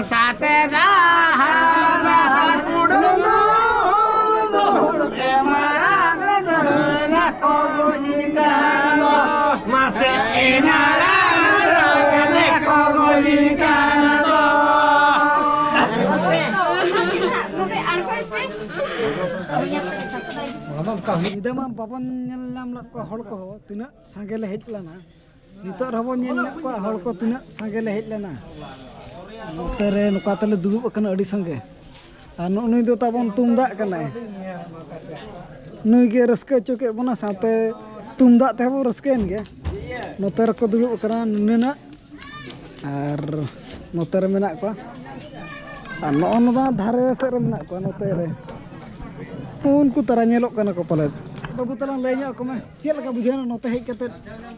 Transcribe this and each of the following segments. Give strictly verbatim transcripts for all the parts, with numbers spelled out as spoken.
ᱥᱟᱛᱮ ᱫᱟᱦᱟ ᱫᱟᱦᱟ ᱠᱩᱰᱩᱢ ᱫᱩᱲᱩᱵ ᱮ ᱢᱟᱨᱟᱝ ᱫᱟᱹᱲ ᱱᱟᱠᱚ ᱜᱚᱡᱤ ᱠᱟᱱ ᱫᱚ᱾ ᱢᱟᱥᱮ ᱮ ᱢᱟᱨᱟᱝ ᱫᱟᱹᱲ ᱱᱟᱠᱚ ᱜᱚᱡᱤ ᱠᱟᱱ ᱫᱚ᱾ ᱧᱤᱫᱟᱹ ᱢᱟ ᱵᱟᱵᱚᱱ ᱧᱮᱞ ᱧᱟᱢ ᱞᱮᱫ ᱠᱚᱣᱟ ᱦᱚᱲ ᱠᱚᱦᱚᱸ, ᱛᱤᱱᱟᱹᱜ ᱥᱟᱸᱜᱮ ᱞᱮ ᱦᱮᱡ ᱞᱮᱱᱟ᱾ ᱱᱤᱛᱚᱜ ᱨᱮᱦᱚᱸ ᱵᱚᱱ ᱧᱮᱞ ᱧᱚᱜ ᱠᱚᱣᱟ ᱦᱚᱲ ᱠᱚ ᱛᱤᱱᱟᱹᱜ ᱥᱟᱸᱜᱮ ᱞᱮ ᱦᱮᱡ ᱞᱮᱱᱟ᱾ ᱱᱚᱛᱮ ᱨᱮ ᱱᱚᱝᱠᱟ ᱛᱮᱞᱮ ᱫᱩᱲᱩᱵ ᱟᱠᱟᱱᱟ ᱟᱹᱰᱤ ᱥᱟᱸᱜᱮ᱾ ᱟᱨ ᱱᱩᱜᱼᱩ ᱱᱩᱭ ᱫᱚ ᱛᱟᱵᱚᱱ ᱛᱩᱢᱫᱟᱜ ᱠᱟᱱᱟᱭ᱾ ᱱᱩᱭ ᱜᱮ ᱨᱟᱹᱥᱠᱟᱹ ᱦᱚᱪᱚ ᱠᱮᱫ ᱵᱚᱱᱟ, ᱥᱟᱶᱛᱮ ᱛᱩᱢᱫᱟᱜ ᱛᱮᱦᱚᱸ ᱵᱚᱱ ᱨᱟᱹᱥᱠᱟᱹᱭᱮᱱ ᱜᱮ᱾ ᱱᱚᱛᱮ ᱨᱮᱠᱚ ᱫᱩᱲᱩᱵ ᱟᱠᱟᱱᱟ ᱱᱩᱱᱟᱹᱜ, ᱟᱨ ᱱᱚᱛᱮ ᱨᱮ ᱢᱮᱱᱟᱜ ᱠᱚᱣᱟ᱾ ᱟᱨ ᱱᱚᱜᱼᱚ ᱱᱚᱣᱟ ᱫᱷᱟᱨᱮ ᱥᱮᱫ ᱨᱮ ᱢᱮᱱᱟᱜ ᱠᱚᱣᱟ, ᱱᱚᱛᱮ ᱨᱮ᱾ ᱩᱱᱠᱩ ᱛᱟᱨᱟ ᱧᱮᱞᱚᱜ ᱠᱟᱱᱟ ᱠᱚ ᱯᱟᱞᱮᱫ᱾ ᱵᱟᱹᱵᱩ ᱛᱟᱞᱟᱝ ᱞᱟᱹᱭ ᱧᱚᱜ ᱟᱠᱚ ᱢᱮ, ᱪᱮᱫ ᱞᱮᱠᱟ ᱵᱩᱡᱷᱟᱹᱣ ᱮᱱᱟ ᱱᱚᱛᱮ ᱦᱮᱡ ᱠᱟᱛᱮ?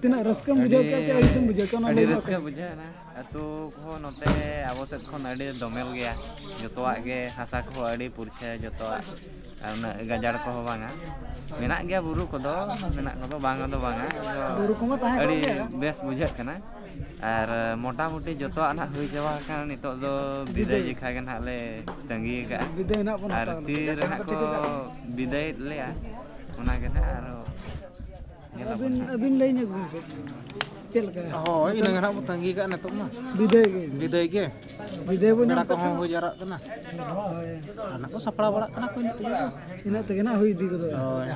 ᱛᱤᱱᱟᱹᱜ ᱨᱟᱹᱥᱠᱟᱹᱢ ᱵᱩᱡᱷᱟᱹᱣ ᱠᱮᱫᱟ ᱪᱮ ᱟᱹᱲᱤᱥᱮᱢ ᱵᱩᱡᱷᱟᱹᱣ ᱠᱮᱫᱟ, ᱚᱱᱟ ᱟᱹᱰᱤ ᱞᱟᱹᱭ ᱧᱚᱜ ᱨᱟᱹᱥᱠᱟᱹ ᱟᱠᱚ ᱢᱮ᱾ ᱵᱩᱡᱷᱟᱹᱣ ᱮᱱᱟ᱾ ᱟᱹᱛᱩ ᱠᱚᱦᱚᱸ ᱱᱚᱛᱮ ᱟᱵᱚ ᱥᱮᱫ ᱠᱷᱚᱱ ᱟᱹᱰᱤ ᱫᱚᱢᱮᱞ ᱜᱮᱭᱟ, ᱡᱚᱛᱚᱣᱟᱜ ᱜᱮ, ᱦᱟᱥᱟ ᱠᱚᱦᱚᱸ ᱟᱹᱰᱤ ᱯᱩᱨᱪᱷᱟᱹ, ᱡᱚᱛᱚᱣᱟᱜ ᱟᱨ ᱩᱱᱟᱹᱜ ᱜᱟᱡᱟᱲ ᱠᱚᱦᱚᱸ ᱵᱟᱝᱟ᱾ ᱢᱮᱱᱟᱜ ᱜᱮᱭᱟ ᱵᱩᱨᱩ ᱠᱚᱫᱚ, ᱢᱮᱱᱟᱜ ᱠᱚᱫᱚ ᱵᱟᱝ ᱫᱚ ᱵᱟᱝᱟ᱾ ᱟᱫᱚ ᱵᱩᱨᱩ ᱠᱚᱢᱟ ᱛᱟᱦᱮᱸ ᱠᱟᱱ ᱟᱹᱰᱤ ᱜᱮᱭᱟ᱾ ᱵᱮᱥ ᱵᱩᱡᱷᱟᱹᱜ ᱠᱟᱱᱟ᱾ ᱟᱨ ᱢᱚᱴᱟᱢᱩᱴᱤ ᱡᱚᱛᱚᱣᱟᱜ ᱱᱟᱦᱟᱜ ᱦᱩᱭ ᱪᱟᱵᱟ ᱟᱠᱟᱱᱟ᱾ ᱱᱤᱛᱚᱜ ᱫᱚ ᱵᱤᱫᱟᱹᱭ ᱵᱤᱫᱟᱹᱭ᱾ ᱡᱮᱠᱷᱟ ᱜᱮ ᱱᱟᱦᱟᱜ ᱞᱮ ᱛᱟᱺᱜᱤ ᱟᱠᱟᱫᱼᱟ᱾ ᱵᱤᱫᱟᱹᱭ ᱱᱟᱦᱟᱜ ᱵᱚᱱ ᱟᱨ ᱦᱟᱛᱟᱣ ᱞᱮᱫᱟ᱾ ᱛᱤ ᱨᱮ ᱱᱟᱦᱟᱜ ᱠᱚ ᱵᱤᱫᱟᱹᱭᱮᱫ ᱞᱮᱭᱟ, ᱚᱱᱟ ᱜᱮ ᱱᱟᱦᱟᱜ ᱟᱨᱚ ᱧᱮᱞ ᱟᱵᱚᱱ ᱟᱹᱵᱤᱱ, ᱱᱟᱦᱟᱜ᱾ ᱟᱹᱵᱤᱱ ᱞᱟᱹᱭ ᱧᱚᱜ ᱵᱤᱱ ᱠᱟᱹᱡ᱾ ᱪᱮᱫ ᱞᱮᱠᱟ? ᱦᱳᱭ, ᱤᱱᱟᱹ ᱜᱮ ᱱᱟᱦᱟᱜ ᱵᱚᱱ ᱛᱟᱺᱜᱤ ᱠᱟᱜᱼᱟ ᱱᱤᱛᱚᱜ ᱢᱟ᱾ ᱵᱤᱫᱟᱹᱭ ᱜᱮ᱾ ᱵᱤᱫᱟᱹᱭ ᱜᱮ᱾ ᱵᱤᱫᱟᱹᱭ ᱵᱚᱱ ᱵᱮᱲᱟ ᱧᱟᱢ ᱠᱮᱫ ᱠᱚᱦᱚᱸ ᱠᱷᱟᱱ᱾ ᱦᱩᱭ ᱡᱟᱣᱨᱟᱜ ᱠᱟᱱᱟ᱾ ᱦᱳᱭ᱾ ᱚᱱᱟ ᱠᱚ ᱥᱟᱯᱲᱟᱣ ᱵᱟᱲᱟᱜ ᱠᱟᱱᱟ ᱠᱚ ᱤᱱᱟᱹᱜ ᱛᱮᱜᱮ ᱫᱚ᱾ ᱤᱱᱟᱹᱜ ᱛᱮᱜᱮ ᱱᱟᱜ ᱦᱩᱭ ᱤᱫᱤ ᱜᱚᱫᱚᱜᱼᱟ᱾ ᱦᱳᱭ᱾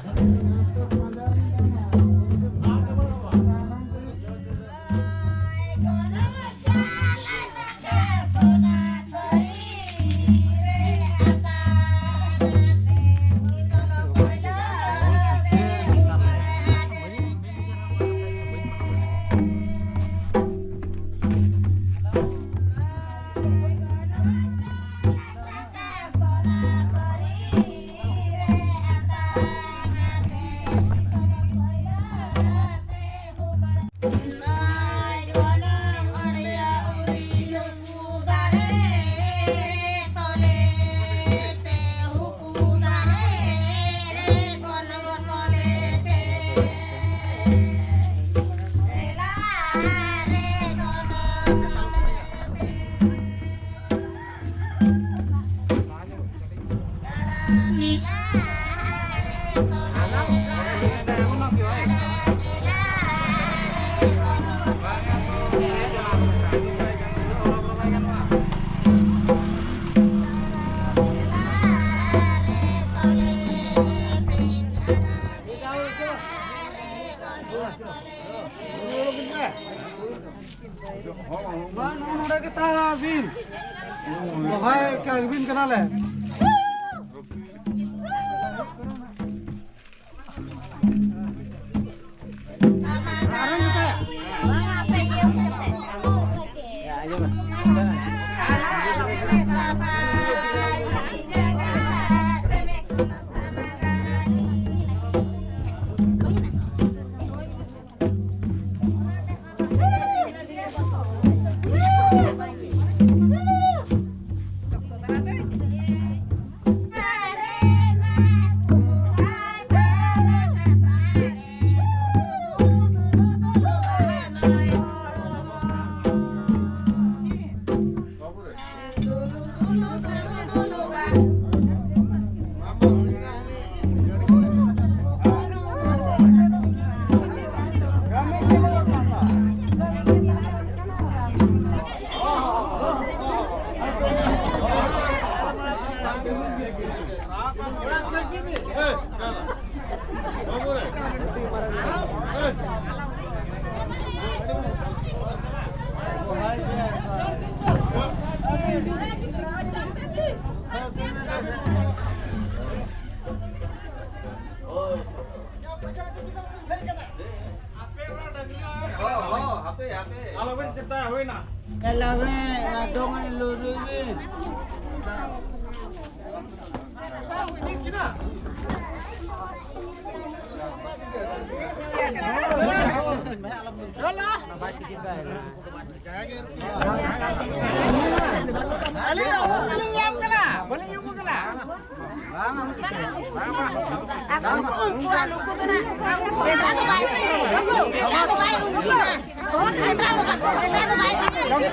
ᱵᱟᱝ, ᱱᱚᱜᱼᱚ ᱱᱚᱰᱮ ᱜᱮ ᱛᱟᱦᱮᱸ ᱵᱤᱱ᱾ ᱨᱚᱦᱚᱭ ᱠᱟᱜ ᱵᱤᱱ ᱠᱟᱱᱟᱞᱮ᱾ ᱟᱞᱚᱵᱮᱱ ᱪᱮᱛᱟ, ᱦᱩᱭᱱᱟ᱾ ᱞᱟᱜᱽᱬᱮ, ᱫᱚᱝ ᱮᱱᱮᱡ, ᱞᱩᱰᱩ ᱮᱱᱮᱡ᱾ ᱟᱹᱞᱤᱧ ᱫᱚ ᱵᱟᱹᱞᱤᱧ ᱧᱟᱢ ᱠᱟᱱᱟ, ᱵᱟᱹᱞᱤᱧ ᱧᱟᱢ ᱠᱟᱱᱟ᱾ ᱟᱠᱚ ᱫᱚᱠᱚ ᱩᱱᱠᱩᱣᱟ, ᱱᱩᱠᱩ ᱫᱚ ᱱᱟᱜ ᱵᱷᱮᱰᱟ ᱫᱚ ᱵᱟᱭ ᱩᱱᱠᱩᱣᱟ, ᱵᱷᱮᱰᱟ ᱫᱚ ᱵᱟᱭ ᱩᱱᱠᱩᱣᱟ᱾ ᱦᱚᱲ ᱵᱷᱮᱰᱟ ᱫᱚ ᱵᱟᱠᱚ, ᱵᱷᱮᱰᱟ ᱫᱚ ᱵᱟᱭ ᱩᱱᱠᱩᱣᱟ᱾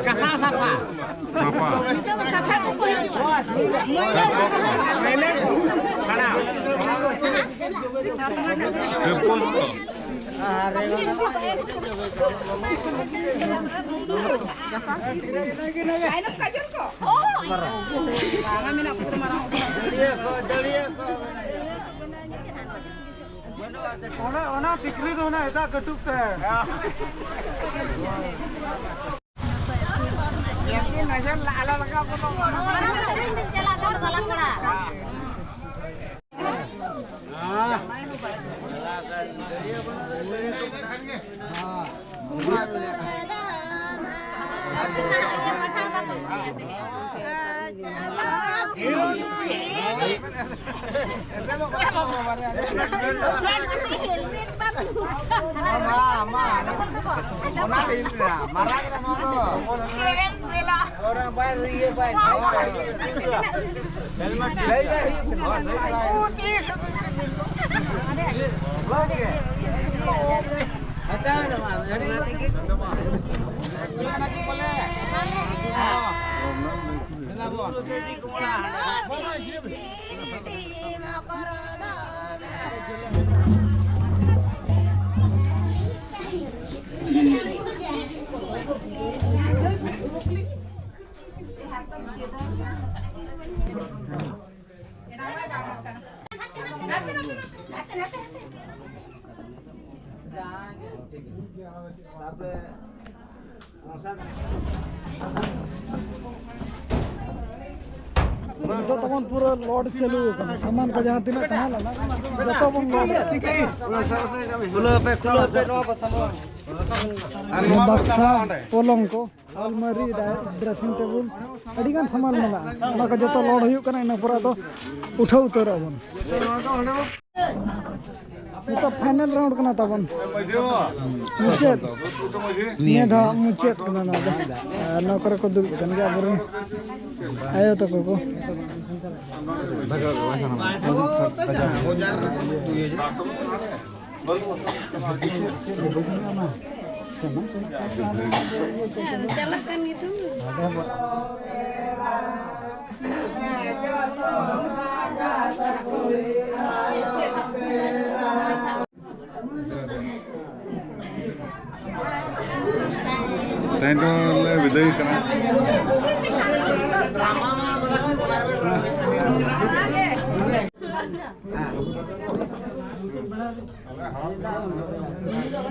ᱜᱟᱥᱟᱣ ᱥᱟᱯᱷᱟ᱾ ᱥᱟᱯᱷᱟ᱾ ᱥᱟᱯᱷᱟ ᱠᱚᱠᱚ ᱦᱤᱡᱩᱜᱼᱟ᱾ ᱠᱷᱟᱲᱟᱣ᱾ ᱯᱮ ᱯᱩᱱ ᱦᱚᱲ᱾ ᱚᱱᱟ, ᱚᱱᱟ ᱛᱤᱠᱞᱤ ᱫᱚ ᱚᱱᱟ ᱮᱴᱟᱜ ᱠᱟᱹᱴᱩᱵ ᱛᱮ᱾ ᱢᱟ, ᱢᱟ, ᱚᱱᱟ ᱫᱚ ᱤᱧ ᱢᱮᱱᱟ, ᱢᱟᱨᱟᱝ ᱨᱮ ᱱᱚᱣᱟ ᱫᱚ᱾ ᱚᱱᱟ ᱵᱟᱭ ᱤᱭᱟᱹ ᱵᱟᱭ ᱞᱟᱹᱭ ᱵᱟᱭ ᱦᱩᱭᱩᱜ ᱠᱟᱱᱟ᱾ ᱦᱟᱛᱟᱣ ᱮᱱᱟ, ᱢᱟ, ᱟᱹᱰᱤ ᱢᱚᱡᱽ᱾ ᱫᱮᱞᱟ ᱵᱚᱱ᱾ ᱱᱤᱛᱚᱜ ᱛᱟᱵᱚᱱ ᱯᱩᱨᱟᱹ ᱞᱳᱰ ᱪᱟᱹᱞᱩ ᱟᱠᱟᱱᱟ, ᱥᱟᱢᱟᱱ ᱠᱚ ᱡᱟᱦᱟᱸ ᱛᱤᱱᱟᱹᱜ ᱛᱟᱦᱮᱸ ᱞᱮᱱᱟ ᱡᱚᱛᱚ ᱵᱚᱱ ᱞᱳᱰ ᱮᱫᱟ᱾ ᱠᱷᱩᱞᱟᱹᱣ ᱯᱮ, ᱠᱷᱩᱞᱟᱹᱣ ᱯᱮ ᱱᱚᱣᱟ ᱠᱚ ᱥᱟᱢᱟᱱ᱾ ᱵᱟᱠᱥᱟ, ᱯᱚᱞᱚᱝ ᱠᱚ, ᱟᱞᱢᱟᱨᱤ, ᱰᱨᱮᱥᱤᱝ ᱴᱮᱵᱩᱞ, ᱟᱹᱰᱤ ᱜᱟᱱ ᱥᱟᱢᱟᱱ ᱢᱮᱱᱟᱜᱼᱟ᱾ ᱚᱱᱟ ᱠᱚ ᱡᱚᱛᱚ ᱞᱳᱰ ᱦᱩᱭᱩᱜ ᱠᱟᱱᱟ, ᱤᱱᱟᱹ ᱯᱚᱨᱮ ᱟᱫᱚ ᱩᱴᱷᱟᱹᱣ ᱩᱛᱟᱹᱨᱚᱜ ᱟᱵᱚᱱ᱾ ᱱᱤᱛᱚᱜ ᱯᱷᱟᱭᱱᱮᱞ ᱨᱟᱣᱩᱱᱰ ᱠᱟᱱᱟ ᱛᱟᱵᱚᱱ, ᱢᱩᱪᱟᱹᱫ᱾ ᱱᱤᱭᱟᱹ ᱫᱷᱟᱣ ᱢᱩᱪᱟᱹᱫ ᱠᱟᱱᱟ ᱱᱚᱣᱟ ᱫᱚ᱾ ᱟᱨ ᱱᱚᱣᱟ ᱠᱚᱨᱮ ᱠᱚ ᱫᱩᱲᱩᱵ ᱠᱟᱱ ᱜᱮᱭᱟ ᱟᱵᱚᱨᱮᱱ ᱟᱭᱳ ᱛᱟᱠᱚ ᱠᱚ᱾ ᱪᱟᱞᱟᱜ ᱠᱟᱱ ᱜᱮᱛᱚ᱾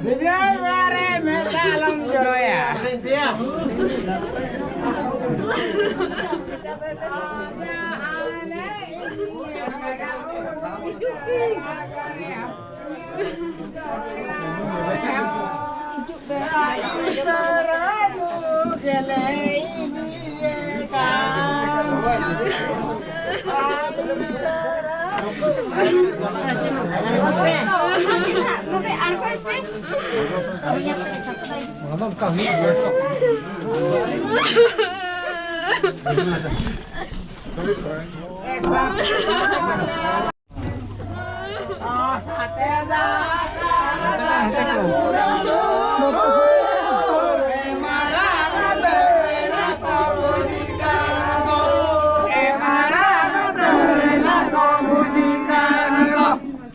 ᱵᱤᱫᱟᱹᱭ ᱵᱮᱲᱟ ᱨᱮ ᱢᱮᱫ ᱫᱟᱜ ᱟᱞᱚᱢ ᱡᱚᱨᱚᱭᱟ᱾ ᱚᱱᱟ ᱫᱚ ᱚᱱᱠᱟ ᱦᱩᱭᱩᱜ ᱜᱮᱭᱟ᱾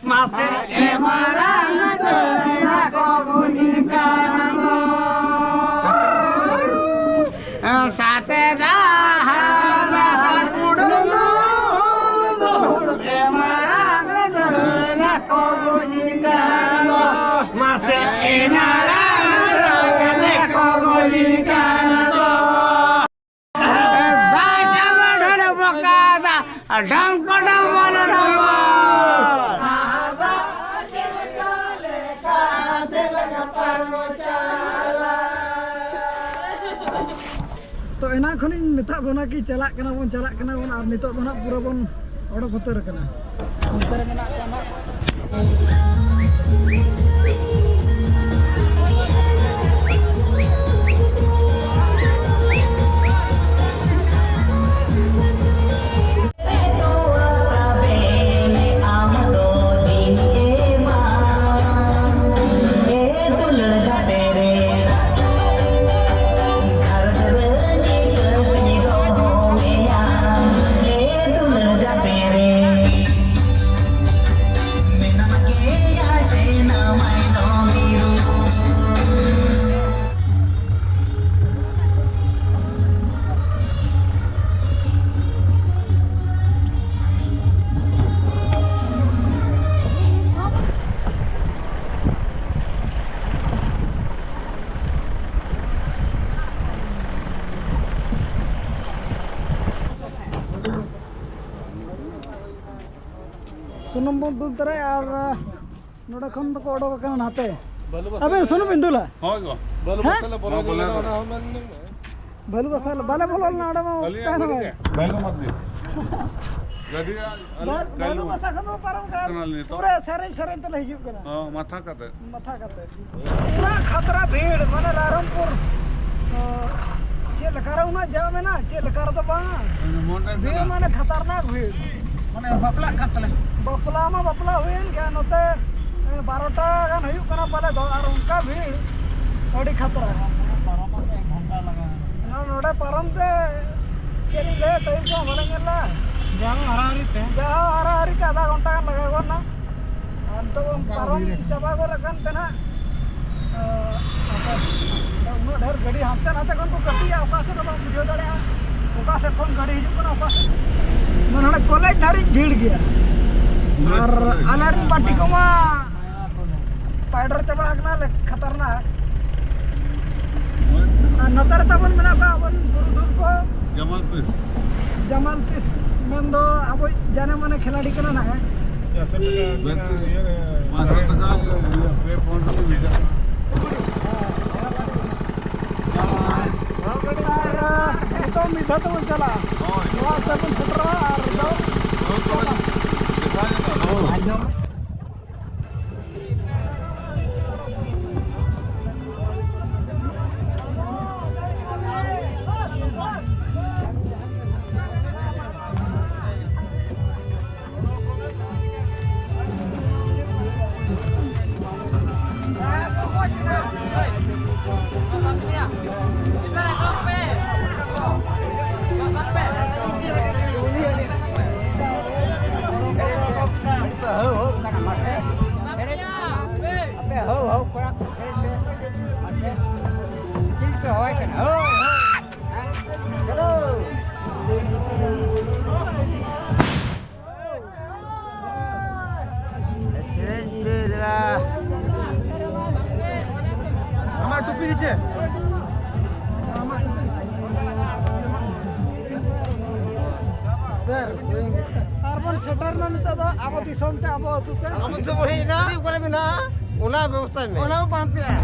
ᱢᱟᱥᱮ ᱮ ᱢᱟᱨᱟᱝ ᱫᱟᱹᱭᱱᱟ ᱠᱚ ᱵᱩᱡᱷ ᱠᱟᱱ ᱫᱚ᱾ ᱥᱟᱛᱮ ᱫᱟᱦᱟ ᱫᱟᱦᱟ ᱠᱩᱰᱟᱹᱢ ᱫᱩᱲᱩᱵ ᱮ ᱢᱟᱨᱟᱝ ᱫᱟᱹᱭᱱᱟ ᱠᱚ ᱵᱩᱡᱷ ᱠᱟᱱ ᱫᱚ᱾ ᱢᱟᱥᱮ ᱮ ᱢᱟᱨᱟᱝ ᱫᱟᱹᱭᱱᱟ ᱠᱚ ᱵᱩᱡᱷ ᱠᱟᱱ ᱫᱚ᱾ ᱫᱟᱜ ᱡᱟᱢᱟ ᱰᱷᱟᱹᱞ ᱵᱚᱠᱟ ᱫᱟᱜ, ᱰᱷᱟᱢ ᱠᱚ ᱰᱷᱟᱢ ᱵᱚᱞ ᱰᱷᱟᱢ ᱵᱚᱞ᱾ ᱛᱚ, ᱮᱱᱟᱝ ᱠᱷᱚᱱᱤᱧ ᱢᱮᱛᱟᱜ ᱵᱚᱱᱟ ᱠᱤ ᱪᱟᱞᱟᱜ ᱠᱟᱱᱟ ᱵᱚᱱ, ᱪᱟᱞᱟᱜ ᱠᱟᱱᱟ ᱵᱚᱱ, ᱟᱨ ᱱᱤᱛᱚᱜ ᱫᱚ ᱱᱟᱜ ᱯᱩᱨᱟᱹ ᱵᱚᱱ ᱚᱰᱚᱠ ᱩᱛᱟᱹᱨ ᱟᱠᱟᱱᱟ᱾ ᱚᱱᱛᱮ ᱨᱮ ᱢᱮᱱᱟᱜ ᱠᱚᱣᱟ ᱱᱟᱜ᱾ ᱥᱩᱱᱩᱢ ᱵᱚᱱ ᱫᱩᱞ ᱛᱚᱨᱟᱭᱟ ᱟᱨ ᱱᱚᱰᱮ ᱠᱷᱚᱱ ᱫᱚᱠᱚ ᱚᱰᱚᱠ ᱟᱠᱟᱱᱟ ᱱᱟᱛᱮ᱾ ᱟᱵᱮᱱ ᱥᱩᱱᱩᱢ ᱵᱤᱱ ᱫᱩᱞᱟ? ᱦᱳᱭ ᱜᱚ᱾ ᱵᱟᱹᱞᱩ ᱦᱮᱸ? ᱵᱟᱥᱟ ᱞᱮ ᱵᱚᱞᱚ ᱵᱟᱹᱞᱩ ᱞᱮᱱᱟ, ᱵᱟᱥᱟ᱾ ᱚᱱᱟ ᱦᱚᱸ ᱢᱮᱱ ᱢᱮ᱾ ᱵᱟᱹᱞᱩ ᱵᱟᱥᱟ ᱞᱮ ᱵᱟᱞᱮ ᱵᱚᱞᱚ ᱞᱮᱱᱟ ᱚᱸᱰᱮ ᱢᱟ᱾ ᱟᱹᱞᱤᱧᱟᱜ ᱛᱟᱦᱮᱱ ᱜᱟᱹᱰᱤ ᱵᱟᱭ᱾ ᱜᱮ? ᱵᱟᱹᱞᱩ ᱢᱟᱨᱰᱤ᱾ ᱜᱟᱹᱰᱤ ᱟᱞᱮ ᱵᱟᱹᱞᱩ, ᱵᱟᱹᱞᱩ ᱵᱟᱹᱞᱩ ᱵᱟᱥᱟ ᱠᱷᱚᱱ ᱵᱚ ᱯᱟᱨᱚᱢ ᱠᱟᱱᱟ᱾ ᱠᱟᱱᱟᱞᱮ ᱱᱤᱛᱚᱜ᱾ ᱯᱩᱨᱟᱹ ᱥᱮᱨᱮᱧ ᱥᱮᱨᱮᱧ ᱛᱮᱞᱮ ᱦᱤᱡᱩᱜ ᱠᱟᱱᱟ᱾ ᱦᱚᱸ, ᱢᱟᱛᱷᱟ ᱠᱟᱛᱮ᱾ ᱢᱟᱛᱷᱟ ᱠᱟᱛᱮ᱾ ᱯᱩᱨᱟᱹ ᱠᱷᱟᱛᱨᱟ ᱵᱷᱤᱲ, ᱢᱟᱱᱮ ᱨᱟᱭᱨᱚᱝᱯᱩᱨ, ᱚ, ᱪᱮᱫ ᱞᱮᱠᱟ ᱨᱮ ᱩᱱᱟᱹᱜ ᱡᱟᱢ ᱮᱱᱟ, ᱪᱮᱫ ᱞᱮᱠᱟ ᱨᱮᱫᱚ ᱵᱟᱝ᱾ ᱢᱚᱱᱮ ᱵᱷᱤᱲ ᱠᱟᱱᱟ᱾ ᱢᱟᱱᱮ ᱠᱷᱟᱛᱟᱨᱱᱟᱠ ᱵᱷᱤᱲ᱾ ᱢᱟᱱᱮ ᱵᱟᱯᱞᱟᱜ ᱠᱟᱱ ᱛᱟᱞᱮ᱾ ᱵᱟᱯᱞᱟ ᱢᱟ ᱵᱟᱯᱞᱟ ᱦᱩᱭᱮᱱ ᱜᱮᱭᱟ, ᱱᱚᱛᱮ, ᱮ, ᱵᱟᱨᱚᱴᱟ ᱜᱟᱱ ᱦᱩᱭᱩᱜ ᱠᱟᱱᱟ ᱯᱟᱞᱮ ᱫᱚ, ᱟᱨ ᱚᱱᱠᱟ ᱵᱷᱤᱲ, ᱟᱹᱰᱤ ᱠᱷᱟᱛᱨᱟ᱾ ᱯᱟᱨᱚᱢ ᱛᱮ ᱮᱠ ᱜᱷᱚᱱᱴᱟ ᱞᱟᱜᱟᱣ ᱮᱱᱟ᱾ ᱱᱚᱣᱟ ᱱᱚᱰᱮ ᱯᱟᱨᱚᱢ ᱛᱮ ᱪᱮᱫ ᱤᱧ ᱞᱟᱹᱭᱟ, ᱴᱟᱭᱤᱢ ᱠᱚᱦᱚᱸ ᱵᱟᱞᱮ ᱧᱮᱞ ᱞᱮᱫᱟ᱾ ᱡᱟᱦᱟᱸ ᱦᱟᱨᱟ ᱦᱟᱹᱨᱤ ᱛᱮ᱾ ᱡᱟᱦᱟᱸ ᱦᱟᱨᱟ ᱦᱟᱹᱨᱤ ᱛᱮ ᱟᱫᱷᱟ ᱜᱷᱚᱱᱴᱟ ᱜᱟᱱ ᱞᱟᱜᱟᱣ ᱜᱚᱫ ᱮᱱᱟ᱾ ᱟᱨ ᱱᱤᱛᱚᱜ ᱵᱚᱱ ᱚᱱᱠᱟ ᱯᱟᱨᱚᱢ ᱵᱷᱤᱲ᱾ ᱪᱟᱵᱟ ᱜᱚᱫ ᱟᱠᱟᱱ ᱛᱮ ᱱᱟᱜ, ᱟᱸ, ᱟᱫᱚ ᱩᱱᱟᱹᱜ ᱰᱷᱮᱨ ᱜᱟᱹᱰᱤ ᱦᱟᱱᱛᱮ ᱱᱟᱛᱮ ᱠᱷᱚᱱ ᱠᱚ ᱠᱟᱹᱴᱤᱡᱟ, ᱚᱠᱟ ᱥᱮᱫ ᱦᱚᱸ ᱵᱟᱢ ᱵᱩᱡᱷᱟᱹᱣ ᱫᱟᱲᱮᱭᱟᱜᱼᱟ, ᱚᱠᱟ ᱥᱮᱫ ᱠᱷᱚᱱ ᱜᱟᱹᱰᱤ ᱦᱤᱡᱩᱜ ᱠᱟᱱᱟ, ᱚᱠᱟ ᱥᱮᱫ᱾ ᱱᱚᱰᱮ ᱠᱚᱞᱮᱡᱽ ᱫᱷᱟᱹᱨᱤᱡ ᱵᱷᱤᱲ ᱜᱮᱭᱟ᱾ ᱟᱨ ᱟᱞᱮ ᱨᱮᱱ ᱯᱟᱹᱴᱤ ᱠᱚᱢᱟ ᱯᱟᱭᱰᱟᱨ ᱪᱟᱵᱟ ᱟᱠᱟᱱᱟ ᱞᱮ, ᱠᱷᱟᱛᱟᱨᱱᱟᱠ᱾ ᱟᱨ ᱱᱚᱛᱮ ᱨᱮ ᱛᱟᱵᱚᱱ ᱢᱮᱱᱟᱜ ᱠᱚᱣᱟ ᱟᱵᱚᱨᱮᱱ ᱯᱩᱨᱩᱫᱷᱩᱞ ᱠᱚ᱾ ᱡᱟᱢᱟᱞ ᱯᱤᱥ᱾ ᱡᱟᱢᱟᱞ ᱯᱤᱥ ᱢᱮᱱᱫᱚ ᱟᱵᱚᱭᱤᱡ ᱡᱟᱱᱮ ᱢᱟᱱᱮ ᱠᱷᱤᱞᱟᱲᱤ ᱠᱟᱱᱟ ᱱᱟᱦᱟᱜ᱾ ᱪᱟᱨᱥᱚ ᱴᱟᱠᱟ ᱵᱮᱠᱛᱤ ᱤᱭᱟᱹ ᱨᱮ᱾ ᱯᱟᱸᱪᱥᱚ ᱴᱟᱠᱟ, ᱯᱮ ᱯᱚᱱᱨᱚ ᱢᱤᱫ ᱴᱟᱠᱟ᱾ ᱟᱨ ᱱᱤᱛᱚᱝ ᱢᱤᱫ ᱫᱷᱟᱣ ᱛᱮᱵᱚᱱ ᱪᱟᱞᱟᱜᱼᱟ᱾ ᱦᱳᱭ᱾ ᱱᱚᱣᱟ ᱛᱮᱵᱚᱱ ᱥᱮᱴᱮᱨᱚᱜᱼᱟ ᱟᱨ ᱫᱚ ᱦᱳᱭ, ᱛᱚᱵᱮ ᱫᱮᱠᱷᱟ ᱧᱟᱢᱟ, ᱦᱳᱭ᱾ ᱵᱚᱱ ᱥᱮᱴᱮᱨ ᱮᱱᱟ ᱱᱤᱛᱚᱜ ᱫᱚ ᱟᱵᱚ ᱫᱤᱥᱚᱢ ᱛᱮ, ᱟᱵᱚ ᱟᱹᱛᱩ ᱛᱮ᱾ ᱟᱵᱚ ᱫᱤᱥᱚᱢ ᱦᱮᱡ ᱮᱱᱟ, ᱚᱠᱟᱨᱮ ᱢᱮᱱᱟᱜᱼᱟ, ᱚᱱᱟ ᱵᱮᱵᱚᱥᱛᱷᱟᱭ ᱢᱮ᱾ ᱚᱱᱟ ᱦᱚᱸ ᱵᱟᱝ ᱛᱮᱭᱟᱜ᱾